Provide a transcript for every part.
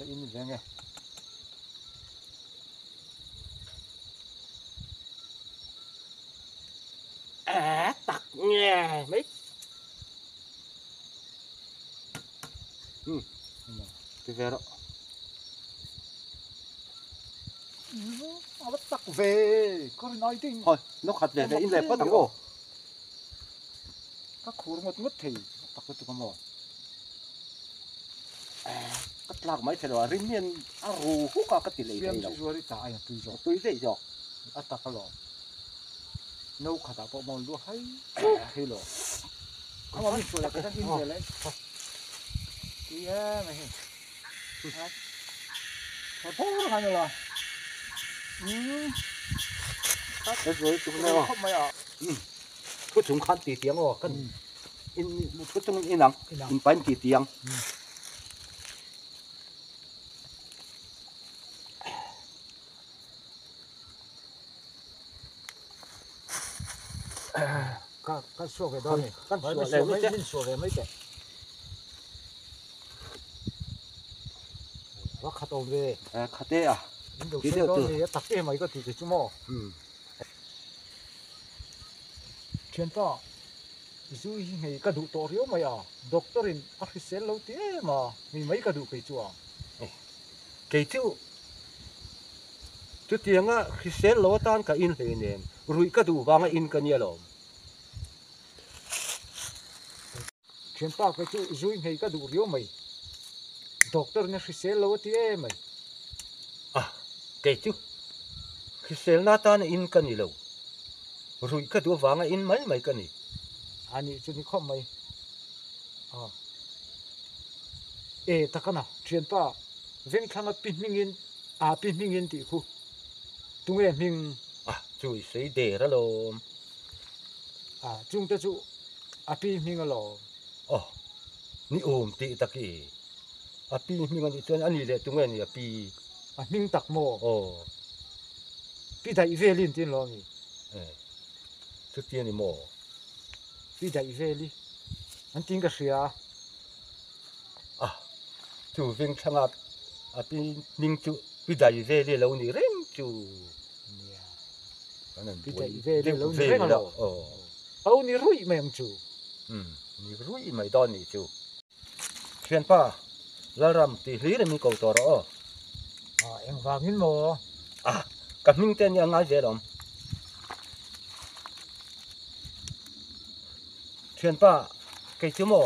la in ve nge. À tak nge mai. Ti ve rawh. A va tak ve ka rin ai ding. Hawi no khat ve ve in leh phawt ang aw. Ka khur ngawt ngawt thei a tak lutuk a maw. Ka tlak mai thei lo a rin hian a ru huk a ka ti lei thei lo. Siam chu zuar i ta ai a tui zawk. A tui daih zawk. A tak alawm. No khatah pawh maw lu hai chuk thei lo. Ama mi sual ah ka in ve leh. Tui em a hei. Tha bawr ang a la. Umm. Ka zuai tuk mai aw. Khawp mai a. Thu chung khan ti tiang aw kan in thu chung in ang in pain ti tiang. Ka kan suak ve dawn a ni. Kan suak ve mai min suak ve mai teh. Va khat awm ve. Khat e a. Min lo hre dawn ni a tak em mai ka ti che chu maw. Thianpa zu hi nghei ka duh tawh riau mai a. Doctor in a hrisel lo ti em a nghei mai ka duh kei chu a. Kei chu Chutianga hrisel lo atan ka in hlei nen ruih ka duh vanga in ka nia lawm. Thianpa kei chu zui nghei ka duh riau mai. Doctor in a hrisel lo a ti em mai. Ah, kei chu hriselna atana in ka ni lo. Ruih ka duh avanga in mai mai ka ni. A nih chu ni khawp mai. Ah. E takana thianpa Vengthlanga pi hmingin aa pi hmingin tih khu tunge hming? A chu i sawi der alawm. A chungte chu a pi hming alawm. Aw ni awm tih tak i a pi hming anih chuan ani leh tunge ni a pi? A hming tak maw? Aw. Pi daih veli an ti an lo ami? E chuti ani maw? Pi daih veli an tiin ka hria. A chu veng thlanga a pi hming chu pi dai vel hi a lo ni reng chu nia kan han pi buai dai vel hi a deuh lo ni vel reng a alo aw a lo ni ruih mai ang chu umm ni ruih mai dawn nih chu thianpa Lalram tih hlir in min ko tawh rawh aw a engvangin maw a ka hming te ania ngai zel awm Thianpa, kei chu maw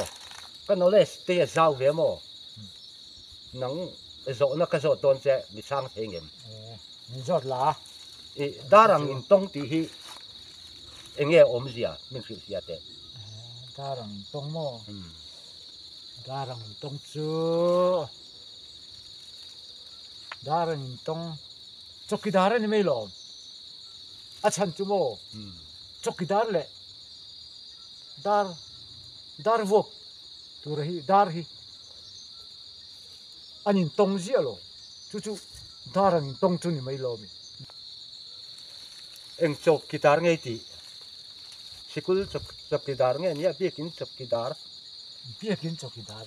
ka knowledge te a zau ve maw? Nang zawhna ka zawt dawn che mi chhang thei ngem? Min zawt la. I darang in tawng tih hi eng nge awmzia min hrilh hria teh? Darang in tawng maw? Darang in tawng chu darang in tawng chawkidar a ni mai lawm. A chhan chu maw chawkidar leh Dar dar vuak tura hi dar hi an intawng ziah lo chu chu dar an intawng chu ni mai lo mi. Eng chawkidar nge tih? Sikul chawkidar nge nia biakin chawkidar? Biakin chawkidar.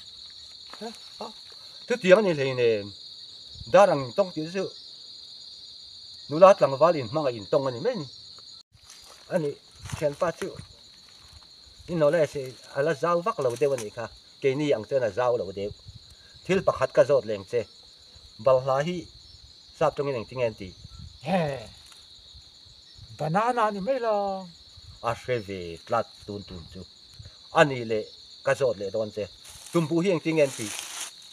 Chutiang a ni hleinem dar ang intawng tih chu nula tlangval inhmang a intawng a ni mai ni. A nih thianpa chu i knowledge a la zau vak lo deuh a nih kha, keini ang chuan a zau lo deuh. Thil pakhat ka zawt leng che, balhla hi sap tawngin engtin nge an tih? He, banana a ni mai lo. A hre ve tlat tun tun chu. A nih leh ka zawt leh dawn che, tumbu hi engtin nge an tih?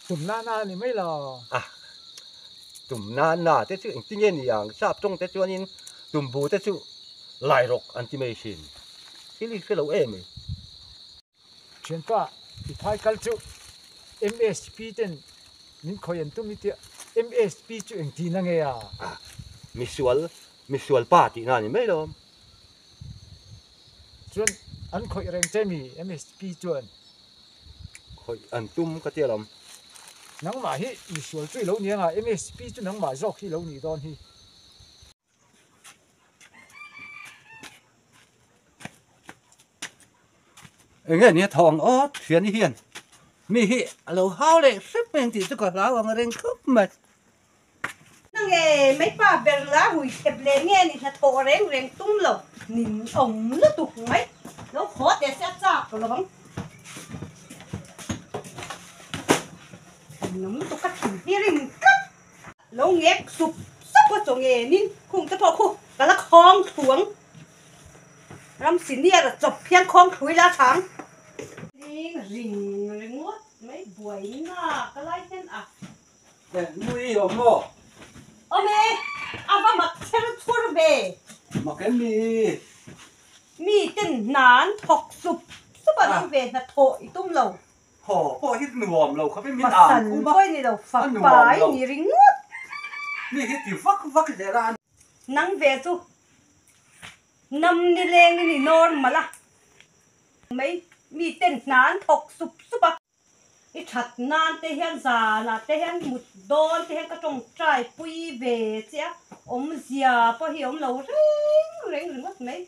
Tumnana a ni mai lo. A, Tumnana te chu engtin nge ni ang? Sap tawng te chuanin tumbu te chu lairawk an ti mai thin. Thil hi hre lo em i? Thianpa, i phai kal chu MSP ten min khawi an tum i tia, MSP chu engtin a nge a? A, misual, misual pa tihna a ni mai lo. Chuan an khawih reng che mi MSP chuan? Khawih an tum ka ti alawm. Nangmah hi misual chu i lo ni anga MSP chu nangmah zawk hi i lo nih dawn hi. Enge nia thawng awt hriani hian. Mi hi a lo hau leh hrep mai ang tih chu ka hlau ang reng khawp mai. Nange mai pa ber la hui thep leh nge ni hnathawh reng reng tum lo nin awm lutuk mai lo haw teh se a chak lo ang. Nin awm lutuk ka thin hi ring tlat lo ngek sup sup a chaw ngenin khung te pawh khu ka la khawng thuang. Ram senior a chawp hian khawng thlui la chhang. Ling ring ringawt mai buai nak a lai hian a. Nui awm maw? Awm e, a va mak cher chhur ve. Mak em mi? Mi ten hna an thawk sup sup a nang ve hna thawh i tum lo. Haw pawh hi nuam lo khawp in min ang khum a. Pasal pawh i ni lo, fapa i ni ringawt. Mi hi ti vak vak zel a. Nang ve chu Nam nileng in i normal a, mai mi ten hna an thawk sup sup a. I that nan te hian zanah te hian mut dawn te hian ka tawngtai pui ve che a, awmzia pawh hi awm lo reng reng ringawt mai.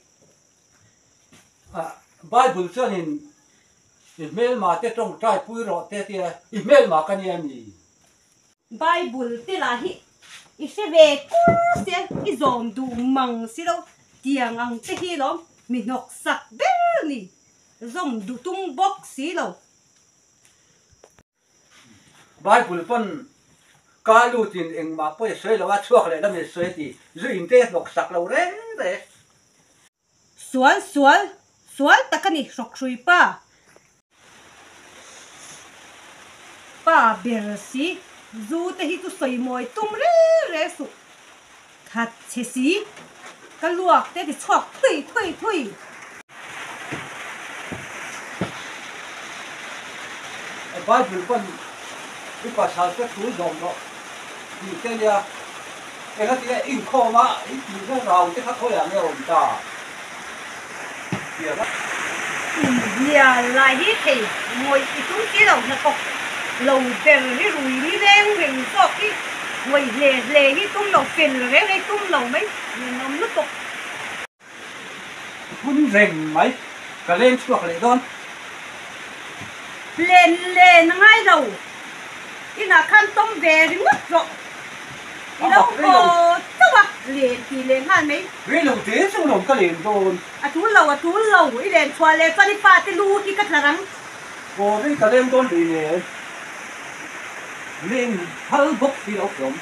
Bible chuanin i hmelma te tawngtai pui rawh te tia i hmelma ka nia mi? Bible te lah hi i hre ve kur sia, i zawm duh mang si lo, tiang ang te hi lawm mi hnawk sak ber ni, zawm duh tum bawk si lo. Bible pawn ka lutin engmah pawh i sawi lo a, chhuak leh lam i sawi ti, zu in te hnawk sak lo reng reng. Sual sual sual tak a ni hrawkhrui pa. Pa ber si zu te hi chu sawi mawi tum reng reng suh. That chhe si ka luak te ti chhuak thui thui thui. Bible pawn i pasal te thu zawm rawh tih te nia Engati nge inkhawm a i tihna rau te kha khawiah nge awm ta? Tiang a. Inhnial lai hi thei ngawih i tum si lo, hnathawk lo ber hi rui ni reng reng zawk hi ngawih hle hle hi tum lo, fel reng reng tum lo mai ninawm lutuk. Hun reng mai ka leng chhuak leh dawn. Len len a ngai lo. Inah khan tawm ve ringawt rawh. I lo haw chauh a, len tih leh nghal mai. Rei lo te chu lawm ka len dawn. A tul lo, a tul lo. I len chhuah leh chuan i fate lu hi ka tla rang. Aw rei ka leng dawn hlei nen. Len phal bawk si lo hlawm.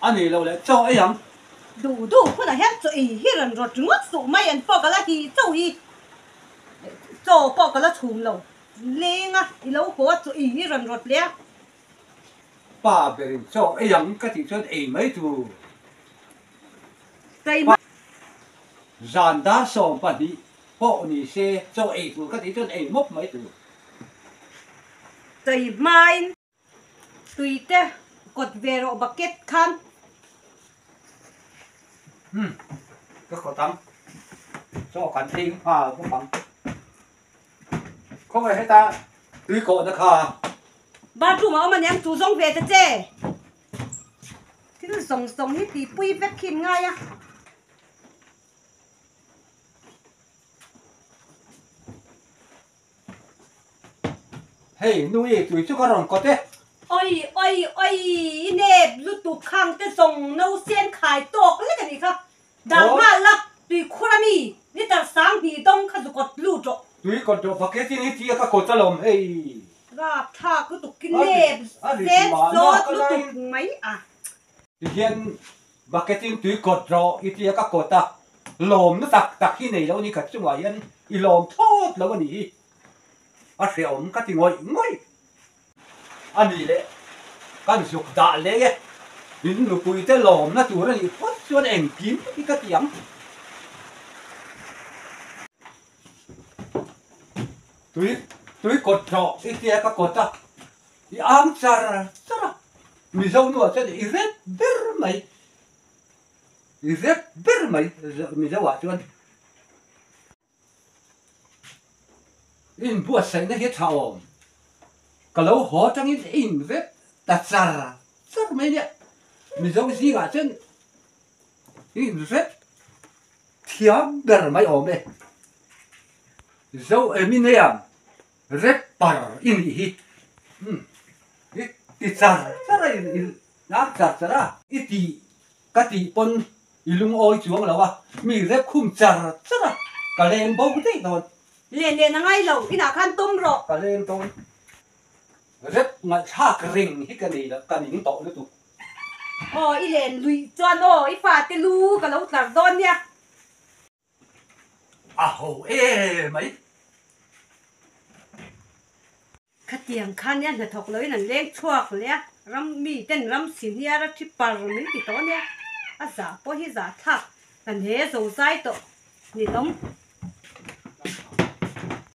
A nei lo leh chaw ei ang. Duh duh hunah hian chaw ei hi rawn rawt ringawt suh mai an pawh ka la hi chaw hi chaw pawh ka la chhum lo leng a i lo haw a chaw ei hi rawn rawt leh a. Pa berin chaw ei ang ka tih chuan ei mai tur. Keimah. Zan dar 12 pawh ni se chaw ei tur ka tih chuan ei mawp mai tur. Keimah. Tui te kawt ve rawh bucket khan. Umm ka kawt ang. Chaw kan ei nghal bawk ang. Khawngaih heta tui kawhna kha. Bathroom a awm a niang chu zawng ve ta che. Thil zawng zawng hi tihpui vek khi an ngai a. Hei nui tui chu ka rawn kawt e. Oi oi oi i nep lutuk khang te zawng no sen khai tawk lek a nih kha. Dar nghal la tui khur a mi litre 2000 dawng kha zu kawt lut rawh. Tui kawt rawh bucket in hi tia ka kawt alawm hei. Rapthlak lutuk i nep sen sawt lutuk mai a. Tihian bucket in tui kawt rawh i tia ka kawt a. Lawmna tak tak hi nei lo a ni ka chungah hian i lawm thawt lo a nih hi. A hrehawm ka ti ngawih ngawih a nih leh kan zuk dah leh e. In nupuite lawmna tur a nih phawt chuan engkim hi ka ti ang. Tui tui kawt rawh i tia ka kawt a, i ang char char a, Mizo nuah chuan i rep ber mai. I rep ber mai Mizo ah chuan inbuatsaihna hi a tha awm. Ka lo haw atangin in rep ta char char mai nia. Mizo zingah chuan in rep thiam ber mai awm e. Zo Eminem rapper i nih hi. I ti char char a, i lar char char a. I tih ka tih pawn i lungawi chuang lo a, mi rep khum char char a, ka leng bo daih dawn. Len len a ngai lo, inah khan tum rawh. Ka leng dawn. Rep ngaihthlak reng hi ka nei lo, ka ning tawh lutuk. Aw, i len luih chuan aw, i fate lu ka lo tlar dawn nia. A ho em mai. Khatiang khan nia hnathawk loin an leng chhuak leh a, ram mi ten ram si hniar a thi par min ti tawh nia, a zah pawh hi zah thlak kan he zo zai tawh ni lawm.